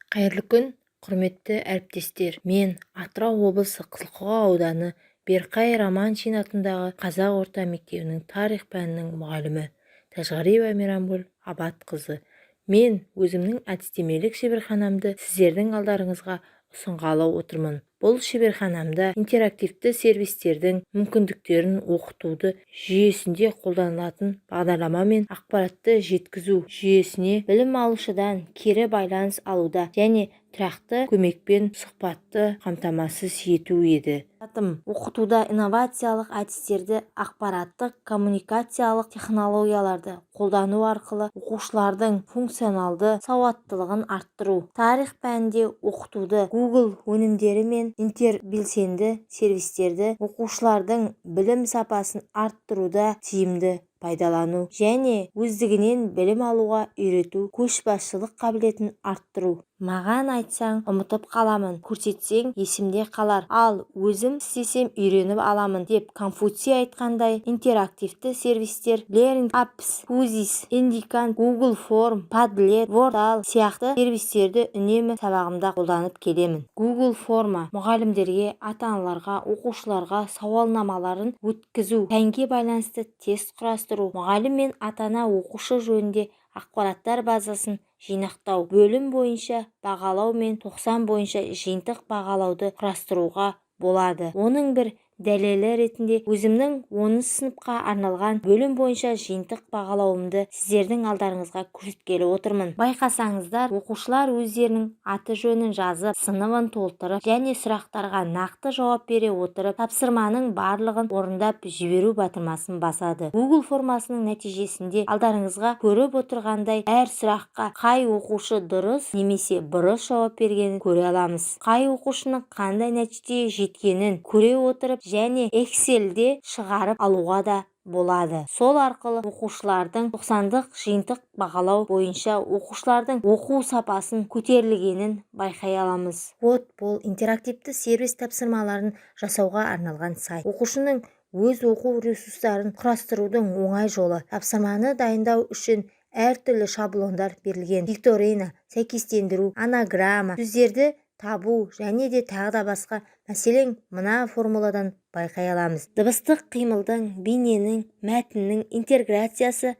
Қайырлы күн, құрметті әріптестер! Мен Атырау облысы, Қызылқоға ауданы, Берқай Романшин атындағы қазақ орта мектебінің тарих пәнінің мұғалімі Тәжіғалиева Мейрамгүл Абатқызы. Мен өзімнің әдістемелік шеберханамды сіздердің алдарыңызға ұсынғалы отырмын. Бұл шеберханамда интерактивті сервистердің мүмкіндіктерін оқытуды жүйесінде қолданылатын бағдарлама мен ақпаратты жеткізу жүйесіне білім алушыдан кері байланыс алуда және тұрақты көмекпен сұхбатты қамтамасыз ету еді. Мақсатым: оқытуда инновациялық әдістерді, ақпараттық-коммуникациялық технологияларды қолдану арқылы оқушылардың функционалды сауаттылығын арттыру. Тарих пәнінде оқытуды Google өнімдері мен интербелсенді сервистерді оқушылардың білім сапасын арттыруда тиімді пайдалану және өздігінен білім алуға үйрету, көшбасшылық қабілетін арттыру. Маған айтсаң, ұмытып қаламын, көрсетсең, есімде қалар, ал өзім істесем, үйреніп аламын деп Конфуций айтқандай, интерактивті сервистер Learning Apps, Quizizz, Indican, Google Form, Padlet, Wordwall сияқты сервистерді үнемі сабағымда қолданып келемін. Google Форма мұғалімдерге, ата-аналарға, оқушыларға сауалнамаларын өткізу, пәнге байланысты тест құрастыру, мұғалім мен ата-ана, оқушы жөнінде ақпараттар базасын жинақтау, бөлім бойынша бағалау мен тоқсан бойынша жиынтық бағалауды құрастыруға болады. Оның бір дәлелі ретінде өзімнің 10 сыныпқа арналған бөлім бойынша жиынтық бағалауымды сіздердің алдарыңызға көрсеткелі отырмын. Байқасаңыздар, оқушылар өздерінің аты-жөнін жазып, сыныбын толтырып және сұрақтарға нақты жауап бере отырып, тапсырманың барлығын орындап, жіберу батырмасын басады. Google формасының нәтижесінде алдарыңызға көріп отырғандай, әр сұраққа қай оқушы дұрыс немесе бұрыс жауап бергенін көре аламыз. Қай оқушының қандай нәтижеге жеткенін көре отырып және Excelде шығарып алуға да болады. Сол арқылы оқушылардың тоқсандық жиынтық бағалау бойынша оқушылардың оқу сапасын көтерілгенін байқай аламыз. Wordwall – интерактивті сервис, тапсырмаларын жасауға арналған сайт. Оқушының өз оқу ресурстарын құрастырудың оңай жолы. Тапсырманы дайындау үшін әртүрлі шаблондар берілген: викторина, сәйкестендіру, анаграмма, сөздерді табу және де тағы да басқа. Мәселен, мына формуладан байқай аламыз, дыбыстық қимылдың, бейненің, мәтіннің интеграциясы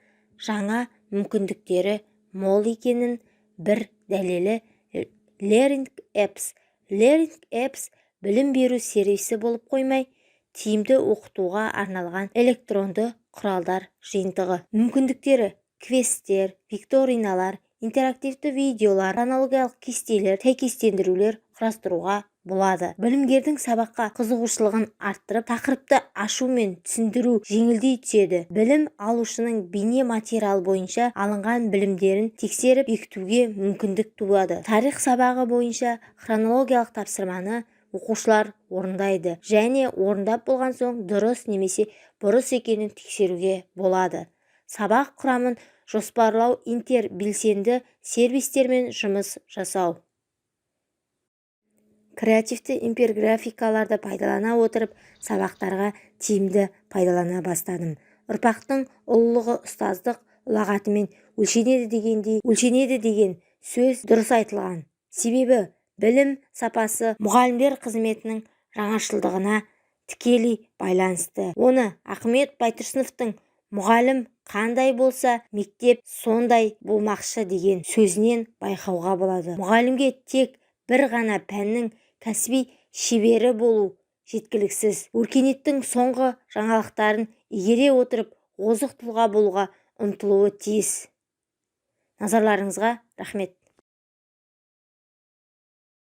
жаңа мүмкіндіктері мол екенін бір дәлелі Learning Apps. Learning Apps білім беру сервисі болып қоймай, тиімді оқытуға арналған электронды құралдар жиынтығы. Мүмкіндіктері: квесттер, викториналар, интерактивті видеолар, хронологиялық кестелер, сәйкестендірулер құрастыруға болады. Білімгердің сабаққа қызығушылығын арттырып, тақырыпты ашу мен түсіндіру жеңілдей түседі. Білім алушының бейне материал бойынша алынған білімдерін тексеріп, бекітуге мүмкіндік туады. Тарих сабағы бойынша хронологиялық тапсырманы оқушылар орындайды және орындап болған соң дұрыс немесе бұрыс екенін тексеруге болады. Сабақ құрамын жоспарлау, интербелсенді сервистермен жұмыс жасау, креативті инфографикаларды пайдалана отырып, сабақтарға тиімді пайдалана бастадым. Ұрпақтың ұлылығы ұстаздық ұлағатымен өлшенеді деген сөз дұрыс айтылған. Себебі білім сапасы мұғалімдер қызметінің жаңашылдығына тікелей байланысты. Оны Ахмет Байтұрсыновтың «Мұғалім қандай болса, мектеп сондай болмақшы» деген сөзінен байқауға болады. Мұғалімге тек бір ғана пәннің кәсіби шебері болу жеткіліксіз, өркениеттің соңғы жаңалықтарын игере отырып, озық тұлға болуға ұмтылуы тиіс. Назарларыңызға рахмет!